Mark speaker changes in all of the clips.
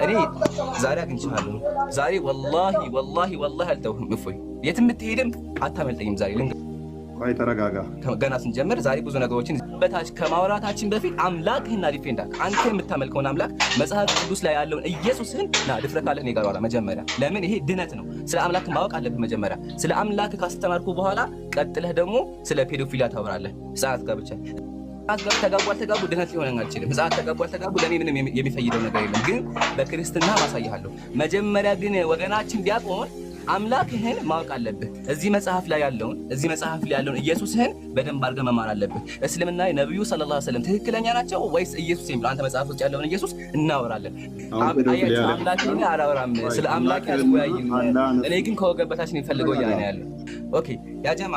Speaker 1: እኔ ዛሬ አግኝቼሃለሁ። ዛሬ ወላሂ ወላሂ ወላሂ አልተውህም። እፎይ የትም ብትሄድም አታመልጠኝም። ዛሬ
Speaker 2: ቆይ ተረጋጋ።
Speaker 1: ገና ስንጀምር ዛሬ ብዙ ነገሮችን በታች ከማውራታችን በፊት አምላክህና defend አንተ የምታመልከውን አምላክ መጽሐፍ ቅዱስ ላይ ያለውን ኢየሱስህን ና ድፍረት ካለህ እኔ ጋር አውራ መጀመሪያ። ለምን ይሄ ድነት ነው። ስለ አምላክ ማወቅ አለብህ መጀመሪያ። ስለ አምላክ ካስተማርኩ በኋላ ቀጥለህ ደግሞ ስለ pedophilia ታወራለህ። ህጻናት ጋር ብቻ ህጻናት ጋር ተጋቡ አልተጋቡ ድነት ሊሆነን አልችልም። ህጻናት ተጋቡ አልተጋቡ ለእኔ ምንም የሚፈይደው ነገር የለም። ግን በክርስትና ማሳይሃለሁ። መጀመሪያ ግን ወገናችን ዲያቆን አምላክህን ማወቅ አለብህ። እዚህ መጽሐፍ ላይ ያለውን እዚህ መጽሐፍ ላይ ያለውን ኢየሱስህን በደንብ አድርገህ መማር አለብህ። እስልምና ነብዩ ሰለላሁ ዐለይሂ ወሰለም ትክክለኛ ናቸው ወይስ ኢየሱስ የሚለው አንተ መጽሐፍ ውስጥ ያለውን ኢየሱስ እናወራለን። አያችሁ፣ አምላክህን አላወራም፣ ስለ አምላክ አልወያይም። እኔ ግን ከወገን በታች ነው የሚፈልገው እያለ ነው ያለው። okay ያ ጀማ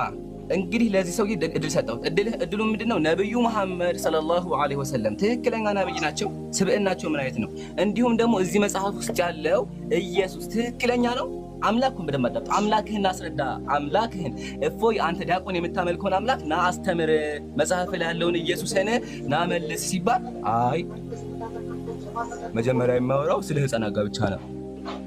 Speaker 1: እንግዲህ ለዚህ ሰውዬ እድል ሰጠሁት። እድሉ ምንድነው? ነብዩ መሐመድ ሰለላሁ ዐለይሂ ወሰለም ትክክለኛ ነብይ ናቸው? ስብዕናቸው ምን አይነት ነው? እንዲሁም ደግሞ እዚህ መጽሐፍ ውስጥ ያለው ኢየሱስ ትክክለኛ ነው? አምላኩን በደንብ አዳምጥ። አምላክህን አስረዳ። አምላክህን እፎይ፣ አንተ ዲያቆን የምታመልከውን አምላክ ና አስተምር፣ መጽሐፍ ላይ ያለውን ኢየሱስን ና መልስ ሲባል አይ መጀመሪያ የማወራው ስለ ህፃናት ጋብቻ ነው።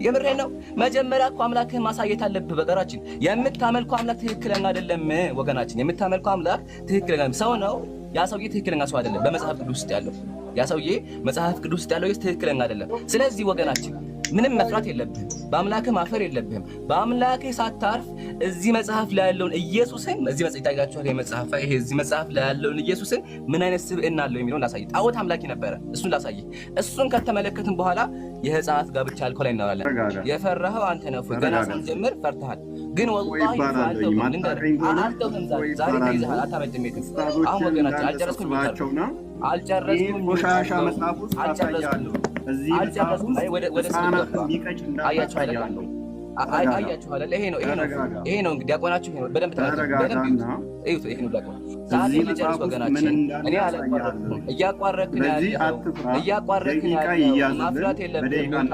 Speaker 1: የምሬን ነው። መጀመሪያ እኮ አምላክህን ማሳየት አለብህ። በቀራችን የምታመልከው አምላክ ትክክለኛ አይደለም ወገናችን። የምታመልከው አምላክ ትክክለኛ ሰው ነው። ያ ሰውዬ ትክክለኛ ሰው አይደለም። በመጽሐፍ ቅዱስ ውስጥ ያለው ያ ሰውዬ መጽሐፍ ቅዱስ ውስጥ ያለው ትክክለኛ አይደለም። ስለዚህ ወገናችን ምንም መፍራት የለብህም። በአምላክህ ማፈር የለብህም። በአምላክህ ሳታርፍ እዚህ መጽሐፍ ላይ ያለውን ኢየሱስን እዚህ መጽሐፍ ይታያችኋል። ይሄ መጽሐፍ ይሄ እዚህ መጽሐፍ ላይ ያለውን ኢየሱስን ምን አይነት ስብዕና አለው የሚለውን ላሳይ። ጣዖት አምላኪ ነበረ፣ እሱን ላሳይ። እሱን ከተመለከትን በኋላ የህፃናት ጋብቻ አልኮል ላይ እናወራለን። የፈራኸው አንተ ነህ። ገና ሳንጀምር ፈርተሃል። ግን ወላሂ አልተውህም፣ አልተውህም። ዛሬ ተይዘሃል፣ አታመልጥም የትም። አሁን ወገናችን አልጨረስኩም፣ አልጨረስኩም፣
Speaker 2: ቆሻሻ መጽሐፍ ውስጥ አሳያለሁ። እዚህ መጽሐፍ ውስጥ ህፃናትን የሚቀጭ
Speaker 1: አያችሁ አይደል? አያችሁ አይደል? ይሄ ነው ይሄ ነው ይሄ ነው እንግዲህ ዲያቆናችሁ ይሄ ነው። በደንብ በደንብ እዩት። ይሄ ነው ዲያቆን። ሰዓት ልጨርስ ወገናችን። እኔ አላቋረጥኩም። እያቋረጥክ ያለው እያቋረጥክ ያለው ማፍራት የለብህም።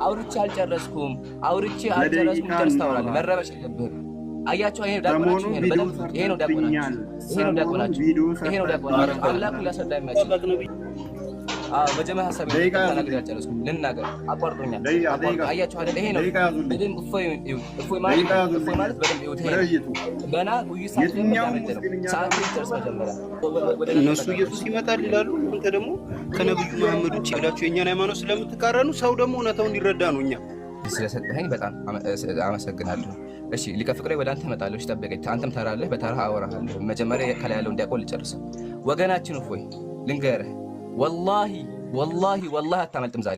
Speaker 1: አውርቼ አልጨረስኩም። አውርቼ አልጨረስኩም። ጨርስ ታወራለህ። መረበሽ የለብህም። አያችሁ ይሄ ነው ዲያቆናችሁ። ይሄ ነው በደንብ ይሄ ነው ዲያቆናችሁ። ይሄ ነው ዲያቆናችሁ። ይሄ ነው ዲያቆናችሁ። አምላኩን ሊያስረዳ የማይችል አዎ መጀመሪያ ሐሳብ ተናግሬ አልጨረስኩም። ልናገር አቋርጦኛል። አያችሁ አይደል? ይሄ ነው በደንብ እፎይ እፎይ ማለት እፎይ ማለት በደንብ እዩት። ይሄ ገና ውይይት ሳትጀምር ሰዓት ጨርስ መጀመሪያ።
Speaker 3: እነሱ ኢየሱስ ይመጣል ይላሉ፣ እናንተ ደግሞ ከነብዩ መሐመድ ውጭ ብላችሁ የእኛን ሃይማኖት ስለምትቃረኑ ሰው ደግሞ እውነታውን እንዲረዳ ነው። እኛ
Speaker 1: ስለሰጠኸኝ በጣም አመሰግናለሁ። እሺ ሊቀ ፍቅሬ ወደ አንተ እመጣለሁ። እሺ ጠብቀኝ። አንተም ተራለህ፣ በተራህ አወራሃለሁ። መጀመሪያ ከላይ ያለውን ዲያቆን ልጨርሰው። ወገናችን እፎይ ልንገርህ፣ ወላሂ ወላሂ ወላሂ አታመልጥም ዛሬ።